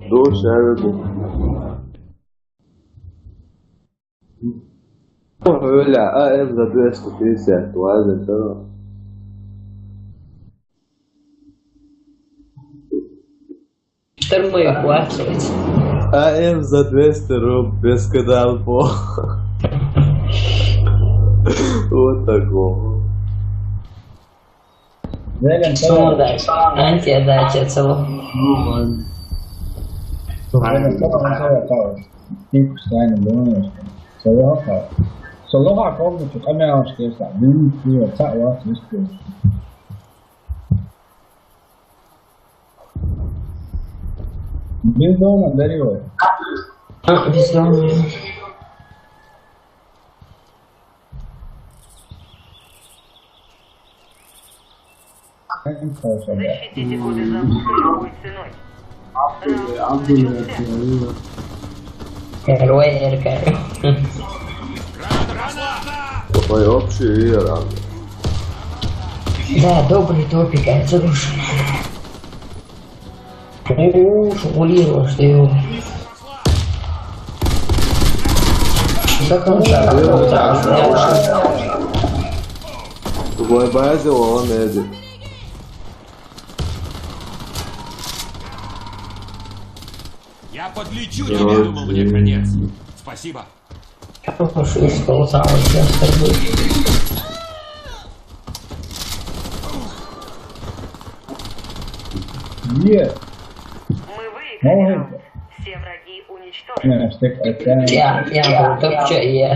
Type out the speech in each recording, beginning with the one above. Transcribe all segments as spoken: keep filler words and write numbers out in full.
Душ, я веду. Ой, бля, А М за двести пятьдесят, ладно, то. Штормы плачут. А М за двести руб без кадалпо. Вот такого. Зелен, что он дальше? Анти, да, отец его. Зелен, что он делает? Ты постоянно думаешь. Солоха. Солоха, как бы, ты камера, что я сам. Блин, ты, я сам, вот, есть ты. Без дома, Дарья. А, без дома. Защитите коды запуска любой ценой. Раунд начался. Первая Р К. Какой общий вера. Да, добрый топик, это душ. О, шокулируешь ты его. До конца. Другой базе, он эдит. Я подлечу тебя, думал, мне конец. Спасибо. Я только что искал самый частый. Нет. Мы выиграли. Молодец. Все враги уничтожены. Нет, так это... Я, я был топча, я.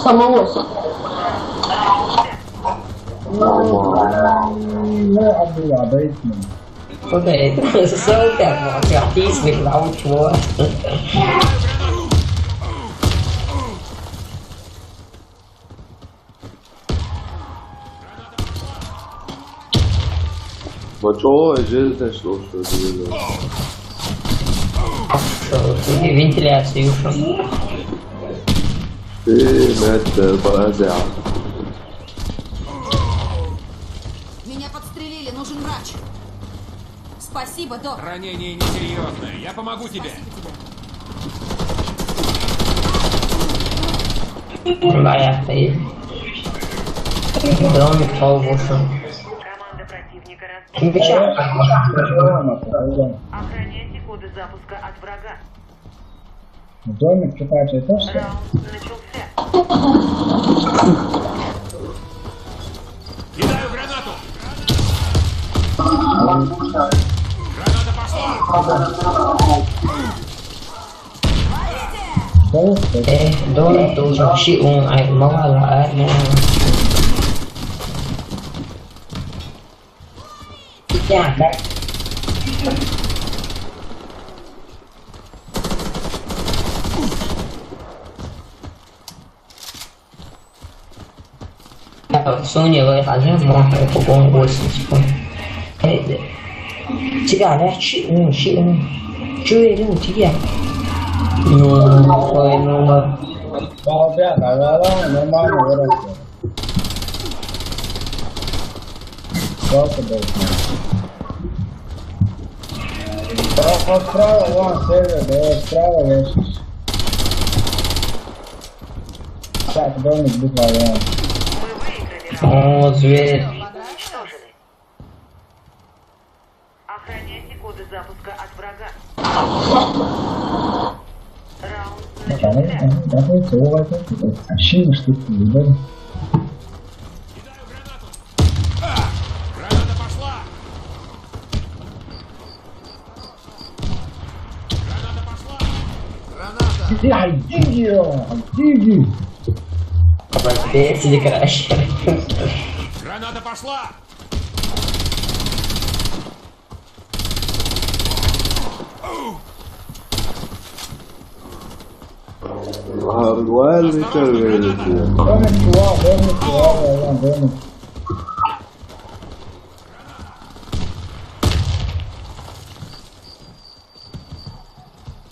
Самого. Ну, Абдул, обойтесь. Окей, so that was your piece with loud war. Бачо, эжел тешло, что ли? Что, ты вентиляцию ушёл? Ты, мэтт, база. Меня подстрелили, нужен врач. Спасибо, док. Ранение несерьёзное. Я помогу тебе. Спасибо тебе. Моя ты. Дом пол вышел. Команда противника раз- Меча. Охраняйте коды запуска от врага. Домик, что-то это тоже. Раунд начался. Кидаю гранату. Граната пошла. Э, домик должен ши ун, ай, мало, ай, мало. Я, да. Так, Sony вы хожи, можно по восемьдесят. Э, тебя, да, чи, ну, чи, ну. Чё я делаю, тебя? Ну, твой номер. Балда, да, да, да, нормально вырастет. Жалко было. Справа, справа, вон, сервер, давай, справа, лестница. Так, домик буквально. О, зверь. Охраняйте коды запуска от врага. Раунд начался. Давайте, давайте, давайте. Ощущение, что это не Кидаю гранату. А! Граната пошла. Граната пошла. Граната. Блядь, деньги, деньги. Теперь сиди, короче. Граната пошла. Hardware Vitality. Дай мне чувак, дай мне чувак, дай мне.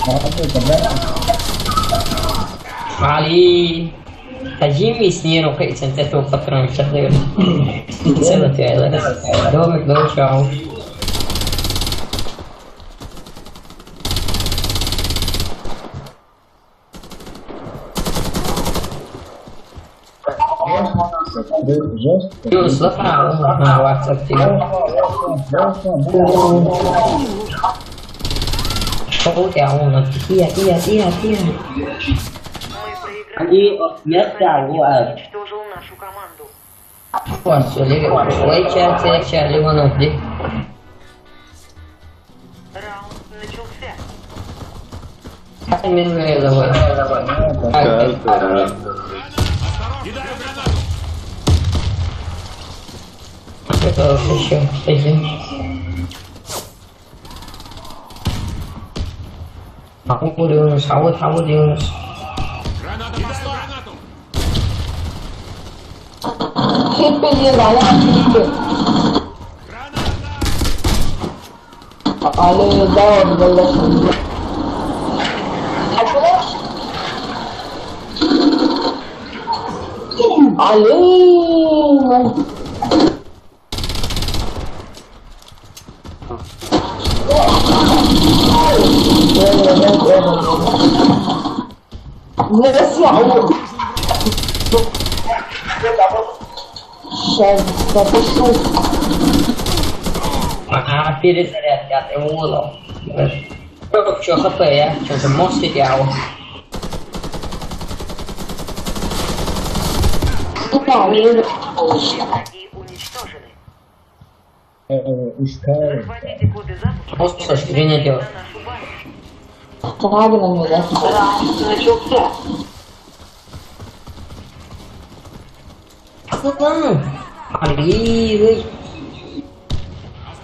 А, вот это, да? Али. Tajimi snijero kaj sam te to patron čadil. Celo te je. Dobro, dobro, čao. Юнус, лаха, лаха, WhatsApp тебе. Шоу тебя, он, тихо, тихо, тихо, тихо. Они, я сказал, вот. Уничтожил нашу команду. Вот, всё, Леви, лайча, лайча, Леви, ну, где? Раунд начался. Дай мне, давай. Так, так. Это вообще ещё, извини. حاول يونس، حاول، حاول يونس. Granata пошла! Granata! علي داون ولا شنو؟ علي. Сейчас запишу. А, перезарядка, ты улов. Что, что, ХП, я? Что, ты можешь идти, ау? Враги уничтожены. Э, искал. Захватите коды запуска. Просто и скрин идёт. Правильно, не, да? Раунд начался. Али, ой.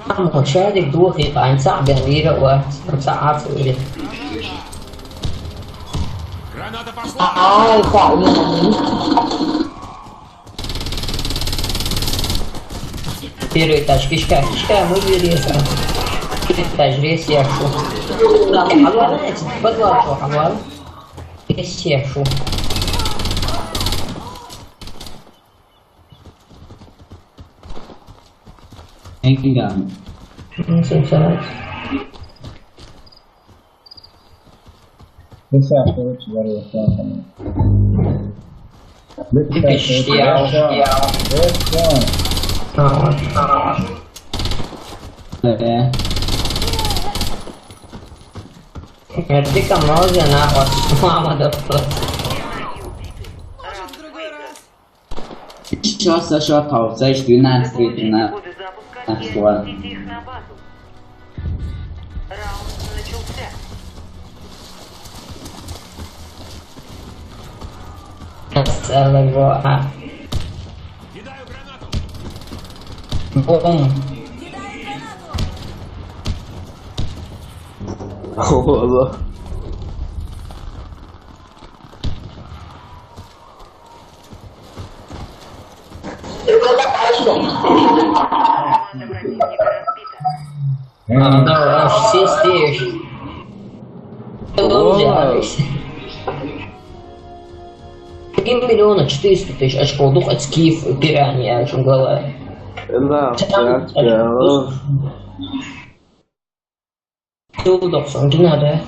Там вот шарик двух и панца бен вира ва. Панца арф или. Granata пошла! Ай, так, не могу. Первый этаж, кишка, кишка, мы двери это. Первый этаж, рез я шу. Подвал, подвал, подвал. Рез я шу. Hang on. Ну, сейчас. This afterwards, what are you thinking? This afterwards, yeah, yeah. This one. Tamam, tamam. Ee, Gerçekten ne olacak, ne yapar? Ama da. Сейчас, Саша, пауза, жду на ответ на, на слово. Целый во-, а. Бум. Ого. А, да, аж все стоишь. Вау. Три миллиона четыреста тысяч очков. Дух от Скиф, пирания, джунгла. Да, да, да. Сто двадцать, не надо.